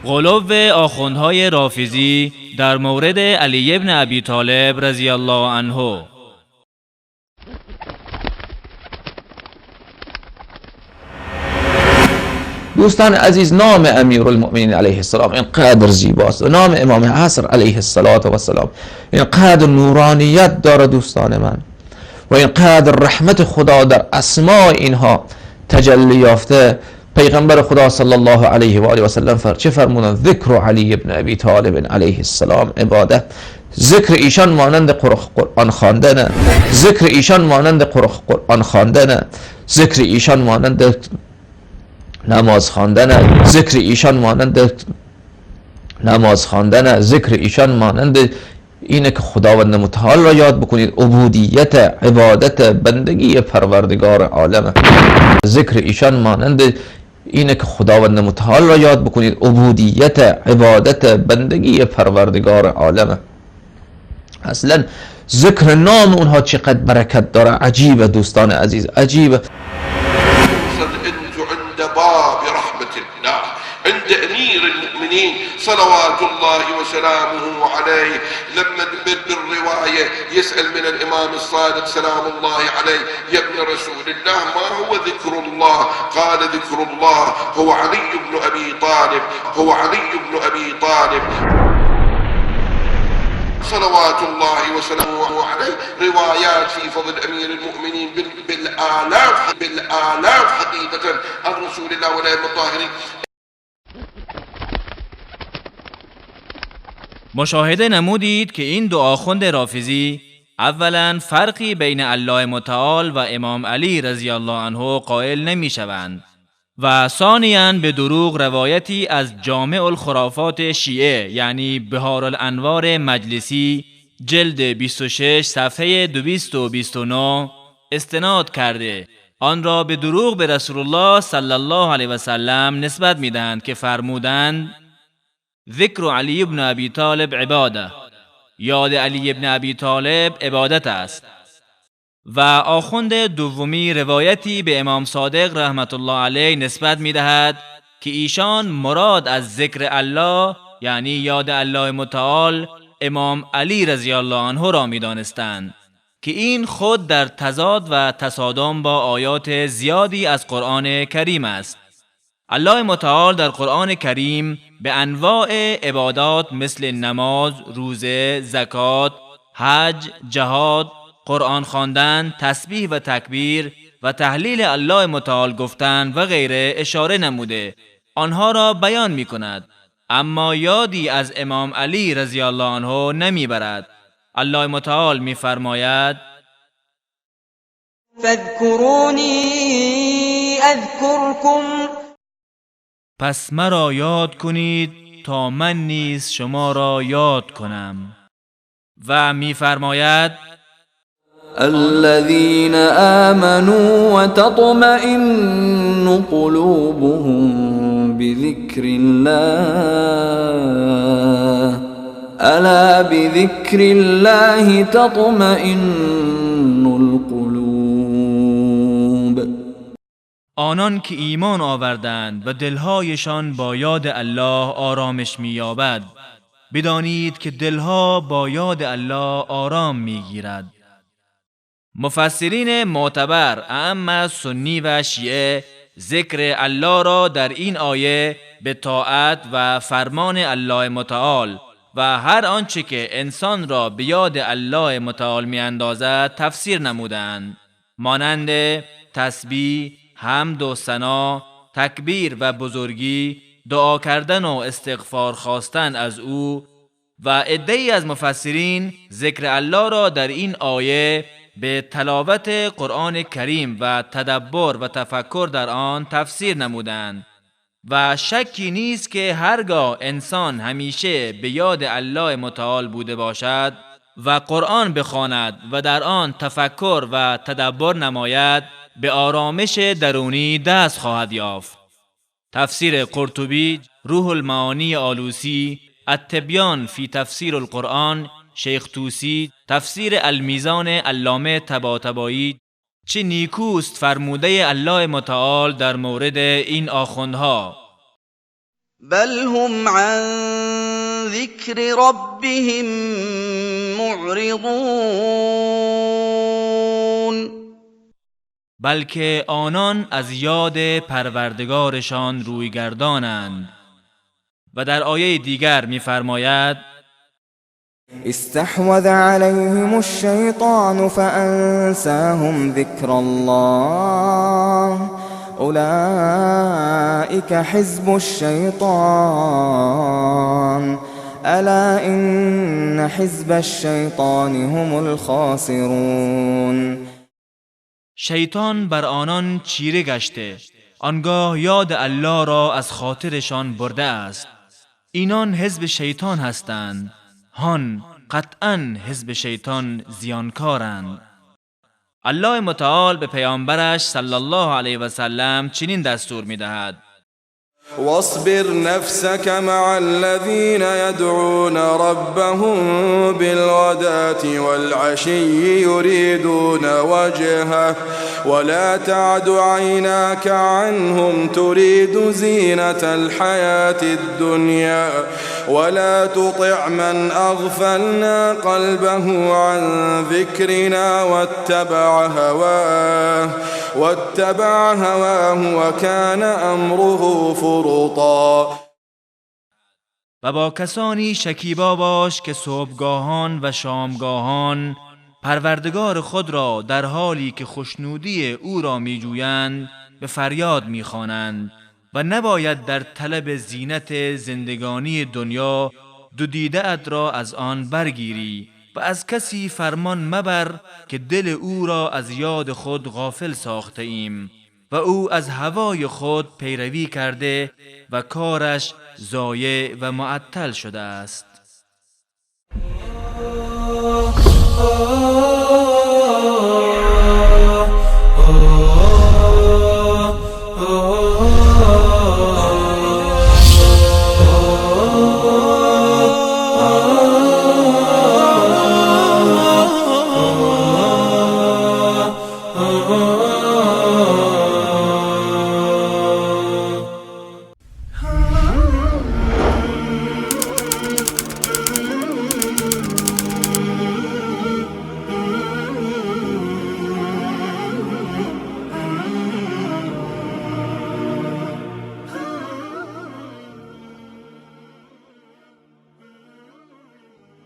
غلو آخوندهای رافضی در مورد علی ابن ابی طالب رضی الله عنه. دوستان عزیز، نام امیرالمؤمنین علیه السلام اینقدر زیباست و نام امام عصر علیه السلام اینقدر نورانیت داره دوستان من، و اینقدر رحمت خدا در اسماء اینها تجلی یافته. پیغمبر خدا صلی الله علیه و آله و سلم چه فرمودند؟ ذکر علی ابن ابی طالب علیه السلام عباده. ذکر ایشان مانند قرآن خواندن، ذکر ایشان مانند قرآن خواندن، ذکر ایشان مانند نماز خواندن، ذکر ایشان مانند نماز خواندن، ذکر ایشان مانند اینه که خداوند متعال را یاد بکنید، عبودیت، عبادت، بندگی پروردگار عالم. ذکر ایشان مانند اینه که خداوند متعال را یاد بکنید، عبودیت، عبادت، بندگی پروردگار عالم. اصلا ذکر نام اونها چقدر برکت داره، عجیبه دوستان عزیز، عجیبه. باب رحمة الله عند أمير المؤمنين صلوات الله وسلامه عليه، لما بالرواية يسأل من الإمام الصادق سلام الله عليه: يا ابن رسول الله ما هو ذكر الله؟ قال: ذكر الله هو علي بن أبي طالب، هو علي بن أبي طالب صلوات الله وسلامه عليه. روايات في فضل أمير المؤمنين بالآلاف، بالآلاف حقيقة عن رسول الله والأئمة الطاهرين. مشاهده نمودید که این دو آخوند رافضی اولا فرقی بین الله متعال و امام علی رضی الله عنه قائل نمی شوند و ثانیاً به دروغ روایتی از جامع الخرافات شیعه یعنی بحار الانوار مجلسی جلد 26 صفحه 229 استناد کرده آن را به دروغ به رسول الله صلی الله علیه و سلم نسبت میدهند که فرمودند: ذکر علی ابن ابی طالب عباده، یاد علی ابن ابی طالب عبادت است. و آخوند دومی روایتی به امام صادق رحمت الله علیه نسبت می‌دهد که ایشان مراد از ذکر الله یعنی یاد الله متعال امام علی رضی الله عنه را می‌دانستند که این خود در تضاد و تصادم با آیات زیادی از قرآن کریم است. الله متعال در قرآن کریم به انواع عبادات مثل نماز، روزه، زکات، حج، جهاد، قرآن خواندن، تسبیح و تکبیر و تحلیل الله متعال گفتن و غیره اشاره نموده آنها را بیان می کند، اما یادی از امام علی رضی الله عنه نمی برد. الله متعال می فرماید: فاذکرونی اذکرکم، پس مرا یاد کنید تا من نیز شما را یاد کنم. و می فرماید: الذين آمنوا وتطمئن قلوبهم بذكر الله ألا بذكر الله تطمئن القلوب. آنان که ایمان آوردند و دلهایشان با یاد الله آرامش می‌یابد، بدانید که دلها با یاد الله آرام می‌گیرد. مفسرین معتبر اعم سنی و شیعه ذکر الله را در این آیه به طاعت و فرمان الله متعال و هر آنچه که انسان را به یاد الله متعال می‌اندازد تفسیر نمودند، مانند تسبیح، حمد و ثنا، تکبیر و بزرگی، دعا کردن و استغفار خواستن از او. و عده‌ای از مفسرین ذکر الله را در این آیه به تلاوت قرآن کریم و تدبر و تفکر در آن تفسیر نمودند. و شکی نیست که هرگاه انسان همیشه به یاد الله متعال بوده باشد و قرآن بخواند و در آن تفکر و تدبر نماید، به آرامش درونی دست خواهد یافت. تفسیر قرطبی، روح المعانی آلوسی، التبیان فی تفسیر القرآن، شیخ طوسی، تفسیر المیزان علامه طباطبایی. چه نیکوست فرموده الله متعال در مورد این آخوندها: بل هم عن ذكر ربهم معرضون. بلکه آنان از یاد پروردگارشان رویگردانند. و در آیه دیگر می‌فرماید: استحوذ عليهم الشيطان فأنساهم ذكر الله أولئك حزب الشيطان ألا إن حزب الشيطان هم الخاسرون. شیطان بر آنان چیره گشته، آنگاه یاد الله را از خاطرشان برده است. اینان حزب شیطان هستند، هان قطعا حزب شیطان زیانکارند. الله متعال به پیامبرش صلی الله علیه و سلم چنین دستور می‌دهد: واصبر نفسك مع الذين يدعون ربهم بالغداة والعشي يريدون وجهه ولا تعد عيناك عنهم تريد زينة الحياة الدنيا ولا تطع من أغفلنا قلبه عن ذكرنا واتبع هواه وكان أمره فرطا. و با کسانی شکیبا باش که صبحگاهان و شامگاهان پروردگار خود را در حالی که خوشنودی او را میجویند به فریاد میخوانند و نباید در طلب زینت زندگانی دنیا دو دیده ات را از آن برگیری و از کسی فرمان مبر که دل او را از یاد خود غافل ساخته ایم و او از هوای خود پیروی کرده و کارش ضایع و معطل شده است.